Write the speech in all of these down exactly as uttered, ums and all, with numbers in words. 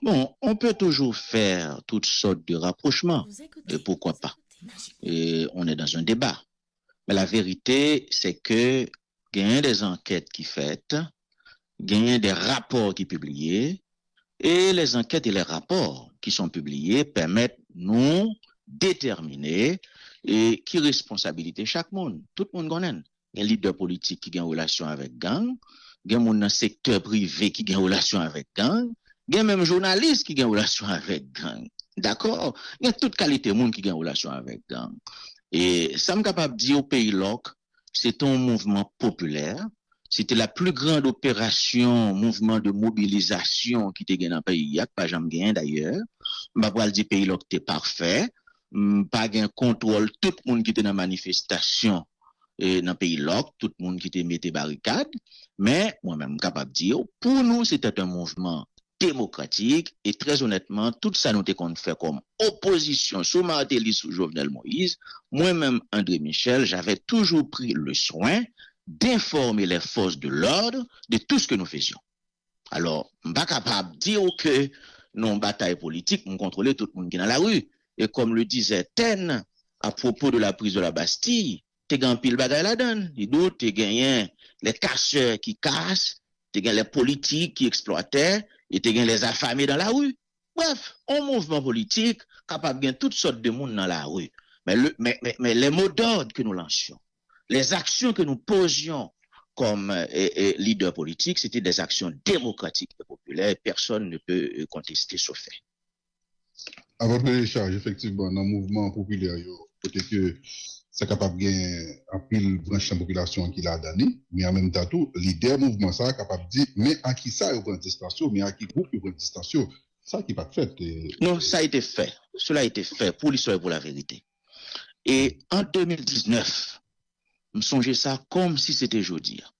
Bon, on peut toujours faire toutes sortes de rapprochements, et pourquoi pas? Et on est dans un débat. Mais la vérité, c'est que genyen des enquêtes qui faites, genyen des rapports qui publiés, et les enquêtes et les rapports qui sont publiés permettent nous déterminer et ki responsabilité chak moun. Tout moun konnen. Gen lidè politik ki gen relasyon avèk gang, gen moun nan sektè prive ki gen relasyon avèk gang, gen menm jounalis ki gen relasyon avèk gang. Dakò? Gen tout kalite moun ki gen relasyon avèk gang. E sa m kapab di w, Peyi Lòk, se te yon mouvman popilè, se te la pli grand operasyon, mouvman de mobilizasyon ki te gen nan peyi a, k pa janm genyen dayè. M pa pral di Peyi Lòk te pafè, m pa gen kontwòl tout moun ki te nan manifestasyon e nan Peyi Lòk, tout moun ki te mete barikad. Men, mwen menm, m kapab di w, pou nou, se te yon mouvman demokratik, e trè onètman, tout sa nou te konn fè kòm opozisyon sou Martelly, sou Jovenel Moïse, mwen menm, André Michel, j'avais toujours pris le soin d'informer les forces de l'ordre de tout ce que nous faisions. Alò, m pa kapab di w ke nan yon batay politik, m kontwole tout moun ki nan lari. Et comme le disait Ten, à propos de la prise de la Bastille, te gen anpil bagay ladan l. Li di w te genyen les casseurs qui cassent, te gen les politiques qui exploitaient, e te gen les affamés dans la rue. Bref, yon mouvman politik kapab gen tout sòt de moun nan lari. Men, le, men, men, men les mots d'ordre que nous lancions, les actions que nous posions comme euh, et, et leader politique, c'était des actions démocratiques et populaires, et personne ne peut euh, contester ce fait. Avan de dechaj, efektivman, nan mouvman popilè yo, kote ke sa kapab gen anpil branch nan popilasyon an ki ladan li, men an menm tan tou, lidè mouvman sa a kapab di, men a ki sa yo pran distans yo, men a ki gwoup yo pran distans yo. Sa ki pa t fèt. Non, sa a été fait. Cela a été fait pour l'histoire et pour la vérité. E an de mil diznèf, m sonje sa kòm si se te jodi a.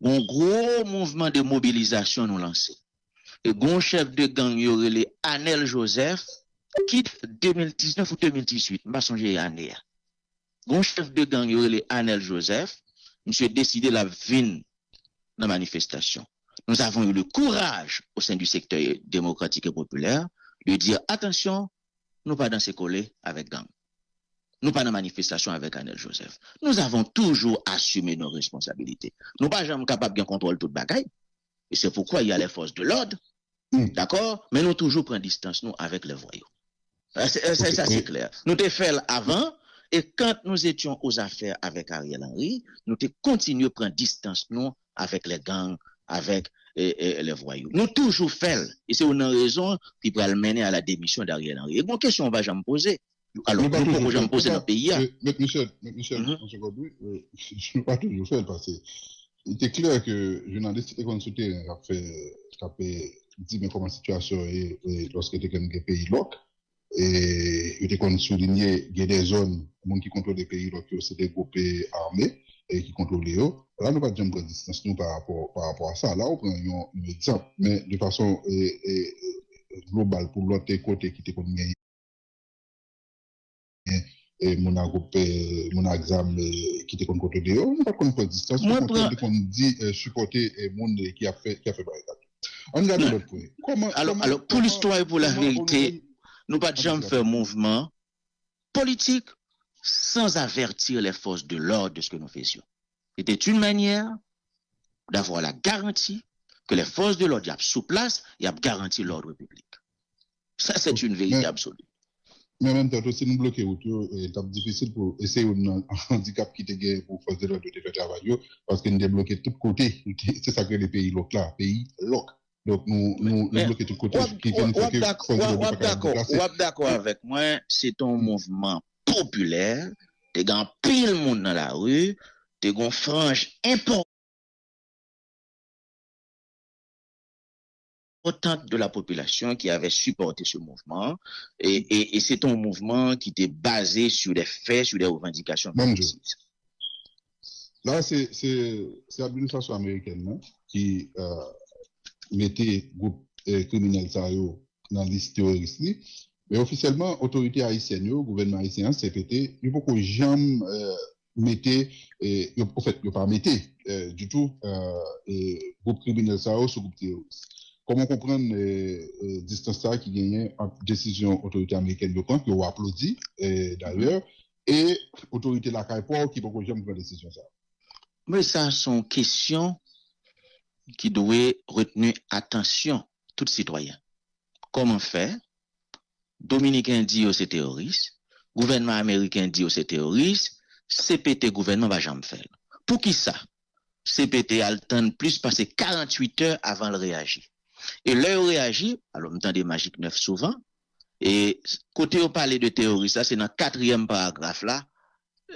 Gon gwo mouvman de mobilizasyon nou lanse. E gon chèf de gang yo rele Anel Joseph, ki de mil diznèf ou de mil dizuit, m pa sonje ane a. Gon chèf de gang yo rele Anel Joseph, misye deside l ap vin nan manifestasyon. Nous avons eu le courage au sein du secteur démocratique et populaire de dire attention, nou pa danse kole avèk gang. Nou pa nan manifestasyon avèk Anel Joseph. Nous avons toujours assumé nos responsabilités. Nou pa janm kapab gen kontwòl tout bagay. E se poukwa il y a les forces de l'ordre. Dakò? Men nou toujou pran distans nou avèk les voyous. Sa se klè. Nou te fè l avan, e quand nous étions aux affaires avec Ariel Henry, nou te kontinye pran distans nou avèk les gangs, avèk e, e, les voyous. Nou toujou fè l. E se youn nan rezon ki pral mennen a la demisyon d'Ariel Henry. E gon kesyon w pa janm poze. Alò, nou poko janm poze nan peyi a. Met Michel, met Michel, yon segond, wi. Nou pa toujou fè l, paske li te klè ke jounalis te konn sou teren k ap fè, k ap di men kòman sitiyasyon ye lòske te konn gen peyi lòk. E yo te konn soulinye gen de zòn, moun ki kontwole peyi lòk yo se de gwoup ame e ki kontwole yo. La nou pa t janm pran distans nou pa rapò pa rapò a sa. La ou pran yon yon egzanp, men de fason global pou lòt kote ki te konn genyen moun a gwoup moun a zam ki te konn kote deyò, nou pa t konn pran distans, okontrè nou te konn di sipòte moun ki ap fè ki ap fè barikad. Ann gade lòt pwen. Kòman Alò, alò pou listwa e pou laverite, nou pa t janm fè mouvman politik sans avertir les forces de l'ordre de ce que nous faisions. C'était une manière d'avoir la garantie que les forces de l'ordre y ap sou plas, y ap garanti l'ordre public. Ça, c'est une vérité absolue. Men an menm tan tou, si nou bloke wout yo, t ap difisil pou, e se youn nan andikap ki te gen pou fòs de lòd yo te fè travay yo, paske nou te bloke tout kote, se sa k rele peyi lòk la, peyi lòk. Donk nou nou nou bloke tout kote, ki vin fè ke fòs de lòd yo pa kapab deplase. W ap dakò avèk mwen, se te yon mouvman popilè, te gen anpil moun nan lari, te gen yon franj enpòtan de la population qui avait supporté ce mouvement, et, et, et c'est un mouvement qui était basé sur des faits, sur des revendications précises. La, se, se, se administrasyon amerikèn nan ki euh, mete gwoup euh, kriminèl sa yo nan lis teworis li. Men ofisyèlman, otorite ayisyèn yo, gouvènman ayisyen an, C P T, yo poko janm euh, mete, e, yo, anfèt, yo pa mete euh, ditou euh, e, gwoup kriminèl sa yo sou gwoup teworis. Kòman w konprann, eh, eh, distans sa a ki genyen ant desizyon otorite amerikèn yo pran, ke w aplodi, eh, dayè, e otorite lakay pa w ki poko janm pran desizyon sa a? Men sa se yon kesyon ki dwe retni atansyon tout sitwayen. Kòman fè Dominiken di yo se teworis, gouvènman ameriken di yo se teworis, C P T gouvènman pa janm fè l? Poukisa C P T al tann plis pase karanntuit è avan l reyaji? E lè yo reyaji, alò m tande Majik nèf souvan, e kote yo pale de teworis la, se nan katriyèm paragraf la,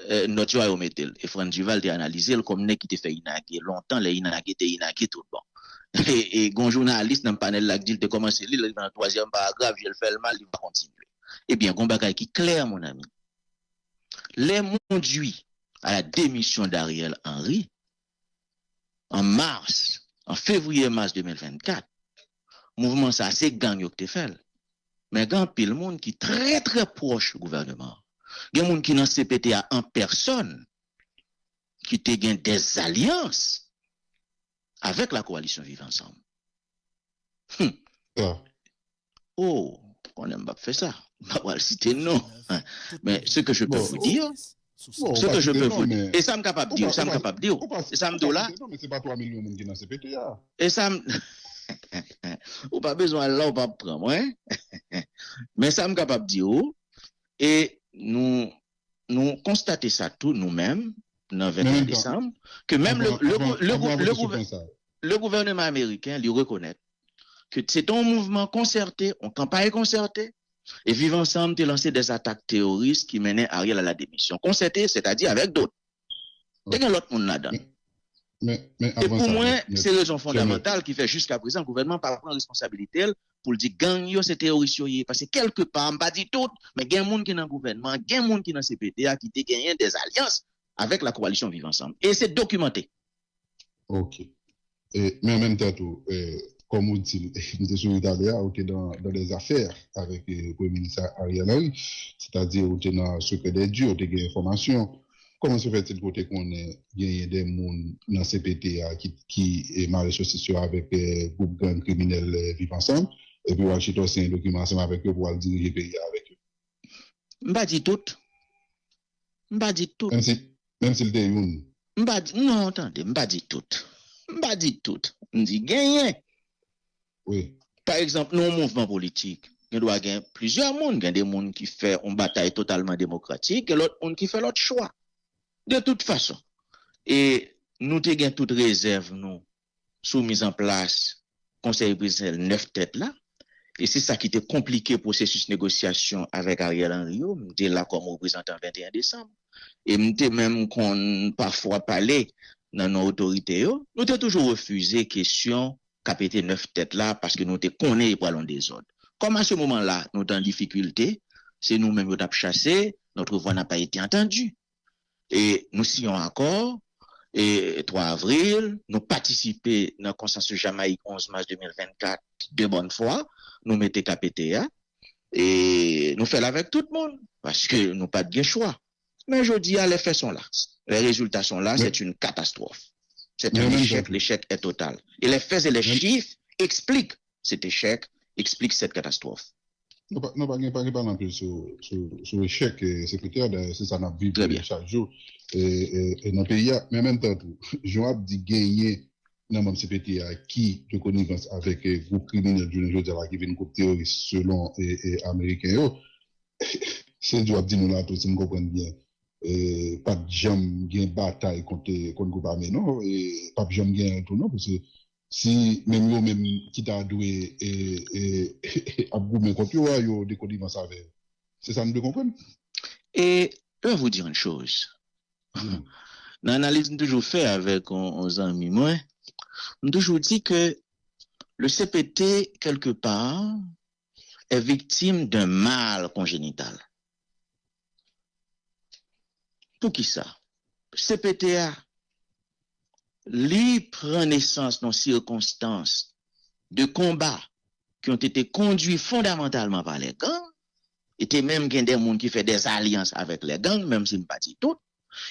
eh, nòt yo a yo mete l. E Frantz Duval te analize l kòm nèg ki te fè inage lontan, lè inage te inage tout bon. E, e gon jounalis nan panèl la k di l te kòmanse li, l rive nan twazyèm paragraf, je l fè l mal, li pa kontinye. Ebyen, gon bagay ki klè, mon ami. Lè m kondui à la démission d'Ariel Henry, an mas, an fevriye mas de mil vennkat, mouvman sa a se gang yo ki te fè l. Men gen anpil moun ki trè, trè pwòch gouvènman an. Gen moun ki nan C P T a an pèsòn ki te gen dèzalyans avèk la coalition Viv Ansanm. Hmm. Ah. Oh, konnen m p ap fè sa. M pa pral site non. Men ce que je peux Bon, vous dire, bon, ce ou pa que je site peux non, vous men e sa m kapab ou di w, pa, sa ou m pa, kapab di w, ou pa, e sa m ou di w pa la, site non, men se pa twa milyon moun ki nan C P T a. e sa m ou pa bezwen al la, ou p ap pran mwen. Men sa m kapab di w, e nou nou konstate sa tou nou menm nan Men menm tan, venteyen desanm, ke menm le, avan, le, avan, gou- le, gou- avan le, fòk yo gouve- siprann sa. le gouvènman ameriken li rekonèt ke se te yon mouvman konsète, yon kanpay konsète, e Viv Ansanm te lanse des atak teworis ki mennen Ariel a la demisyon. Konsète, sètadi avèk dòt. Te gen lòt moun ladan. Men, men, men E avan pou sa, mwen, men, se rezon Jemèl, fondamantal ki fè jiska prezan gouvènman pa pran responsabilite l pou l di gang yo se teworis yo ye. Paske kèlke pa, m pa di tout, men gen moun ki nan gouvènman, gen moun ki nan C P T a ki te genyen des alyances avec la coalition Viv Ansanm. E se dokimante. Ok. E, men an menm tan tou, e, kòm ou di l, m te sou li talè a, ou te dans, dans des affaires avec, e, Premye Minis Ariel Henry. Sètadi, ou te nan secret des dieux, ou te gen enfòmasyon. Kòman se fè-t-il ke w te konnen genyen de moun nan C P T a ki, ki e, mare sosis yo avèk e, gwoup gang kriminèl e, Viv Ansanm, epi w al chita w siyen dokiman ansanm avèk yo pou w al dirije peyi a avèk yo? M pa di tout. M pa di tout. Menm si, menm si l te youn. M pa di, non, tande, m pa di tout. M pa di tout. M di genyen. Wi. Pa egzanp, nan yon mouvman politik, gen dwa gen plizyè moun, gen de moun ki fè yon batay totalman demokratik, gen lòt moun ki fè lòt chwa. De tout fason, e nou te gen tout rezèv nou sou mizanplas Konsèy Prezidansyèl nèf tèt la, e se sa ki te konplike pwosesis negosyasyon avèk Ariel Henry yo. M te la kòm reprezantan venteyen desanm, e m te menm konn pafwa pale nan non otorite yo. Nou te toujou refize kesyon K P T nèf tèt la, paske nou te konnen e pral yon dezòd. Kòm a se moman la, nou te an difikilte, se nou menm yo t ap chase, notre voix n'a pas été entendue. E nou siyen yon akò, e twa avril, nou patisipe nan konsansis Jamayik onz mas de mil vennkat de bonne foi, nou mete K P T a, e nou fè l avèk tout moun, paske nou pa t gen chwa. Men jodi a, les faits sont là. Les résultats sont là, c'est une catastrophe. C'est un échec, l'échec est total. Et les faits et les chiffres expliquent cet échec, expliquent cette catastrophe. Nou pa, nou pa gen, pa gen pale anpil sou, sou, sou echèk e, sekretè a, dayè se sa n ap viv e, chak jou e, e, e nan peyi a. Men an menm tan tou, jan w ap di genyen nan manm C P T a ki de konivans avèk e, gwoup kriminèl jounen jodi a la ki vin gwoup teworis selon e, e, Ameriken yo, se di w ap di nou la tou, si m konprann byen, e, pa t janm gen batay kont, kont gwoup ame non, e p ap janm genyen tou non, paske si menm yo menm ki ta dwe e, e, ap goumen kont yo a, yo de konivans avè yo. Se sa n dwe konprann? Et je vais vous dire une chose. Nan analiz m toujou fè avèk yon, yon zanmi mwen, m toujou di ke le C P T, quelque part, est victime d'un mal congénital. Poukisa? C P T a, li pran nesans nan sirkonstans de konba ki ont été conduits fondamentalement par les gangs, e te menm gen de moun ki fè des alliances avec les gangs, menm si m pa di tout.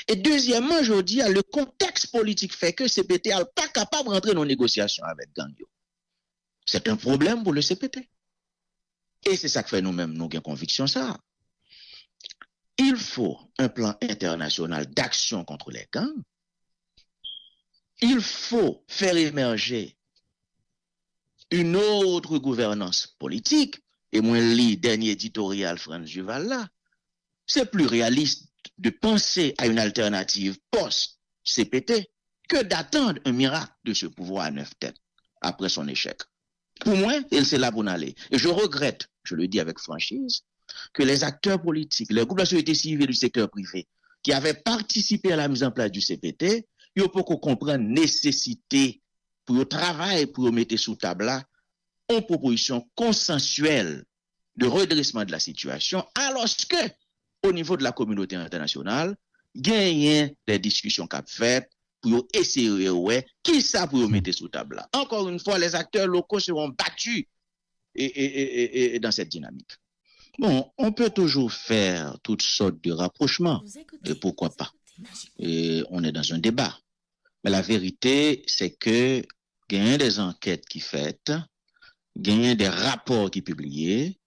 E dezyèmman, jodi a, le kontèks politik fè ke C P T a pa kapab rantre nan negosyasyon avèk gang yo. C'est un problème pour le C P T. E se sa k fè nou menm nou gen konviksyon sa a. Il faut un plan international d'action contre les gangs. Il faut faire émerger une autre gouvernance politique. E mwen li dènye editoryal Frantz Duval la. C'est plus réaliste de penser à une alternative post-C P T que d'attendre un miracle de ce pouvoir à neuf têtes après son échec. Pour moi, et c'est là pour aller. Et je regrette, je le dis avec franchise, que les acteurs politiques, les groupes de la société civile et du secteur privé qui avaient participé à la mise en place du C P T, yo poko konprann nesesite pou yo travay, pou yo mete sou tab la yon pwopozisyon konsansyèl de redresman de la sitiyasyon, alòske o nivo de la kominote entènasyonal, genyen de diskisyon k ap fèt pou yo eseye wè kisa pou yo mete sou tab la. Encore une fois, les acteurs locaux seront battus et, et, et, et, et dans cette dynamique. Bon, on peut toujours faire toutes sortes de rapprochements, et pourquoi pas. Et on est dans un débat. Mais la vérité, c'est que genyen des enquêtes qui faites, genyen des rapports qui publiés,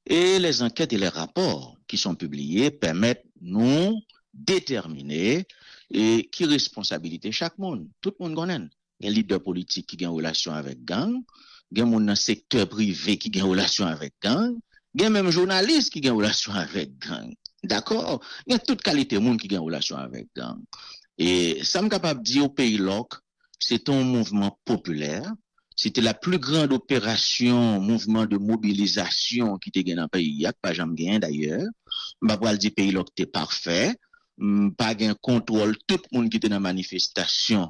et les enquêtes et les rapports qui sont publiés permettent nous déterminer et ki responsabilité chak moun. Tout moun konnen. Gen lidè politik ki gen relasyon avèk gang, gen moun nan sektè prive ki gen relasyon avèk gang, gen menm jounalis ki gen relasyon avèk gang. Dakò? Gen tout kalite moun ki gen relasyon avèk gang. E sa m kapab di w, Peyi Lòk, se te yon mouvman popilè, se te la plus grande opération, mouvman de mobilisation ki te gen nan peyi a, k pa janm genyen dayè. M pa pral di Peyi Lòk te pafè, m pa gen kontwòl tout moun ki te nan manifestasyon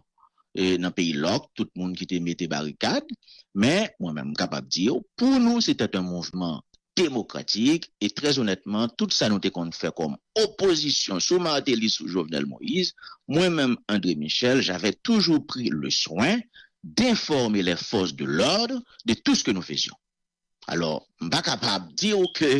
e, nan Peyi Lòk, tout moun ki te mete barikad, men mwen menm m kapab di w, pou nou, se te yon mouvman demokratik, e trè onètman, tout sa nou te konn fè kòm opozisyon sou Martelly, sou Jovenel Moïse, mwen menm, André Michel, j'avais toujours pris le soin d'informer les forces de l'ordre de tout ce que nous faisions. Alò, m pa kapab di w ke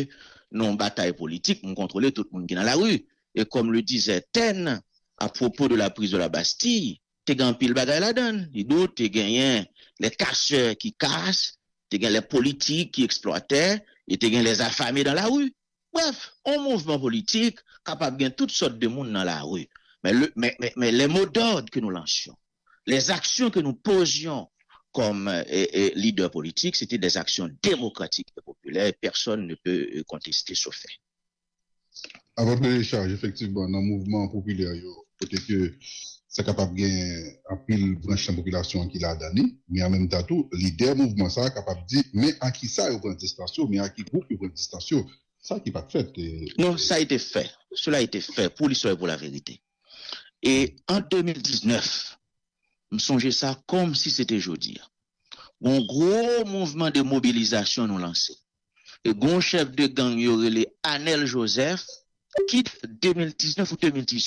nan yon batay politik, m kontwole tout moun ki nan lari. Et comme le disait Taine, à propos de la prise de la Bastille, te gen anpil bagay ladan l. Li di w te genyen les casseurs qui cassent, te gen les politiques qui exploitaient, e te gen les affamés dans la rue. Bref, yon mouvman politik kapab gen tout sòt de moun nan lari. Men, le, men, men, men les mots d'ordre que nous lancions, les actions que nous posions comme euh, euh, leader politique, c'était des actions démocratiques et populaires. Personne ne peut euh, contester ce fait. Avan de chaj, efektivman, nan mouvman popilè yo, kote ke sa kapab gen anpil branch nan popilasyon an ki ladan li, men an menm tan tou, lidè mouvman sa a kapab di, men a ki sa yo pran distans yo, men a ki gwoup yo pran distans yo. Sa ki pa t fèt. Non, sa a été fait. Cela a été fait pour l'histoire et pour la vérité. E an de mil diznèf, m sonje sa kòmsi se te jodi a. Gon gwo mouvman de mobilizasyon nou lanse. E gon chèf de gang yo rele Anèl Joseph, kit de mil diznèf ou de mil dizuit.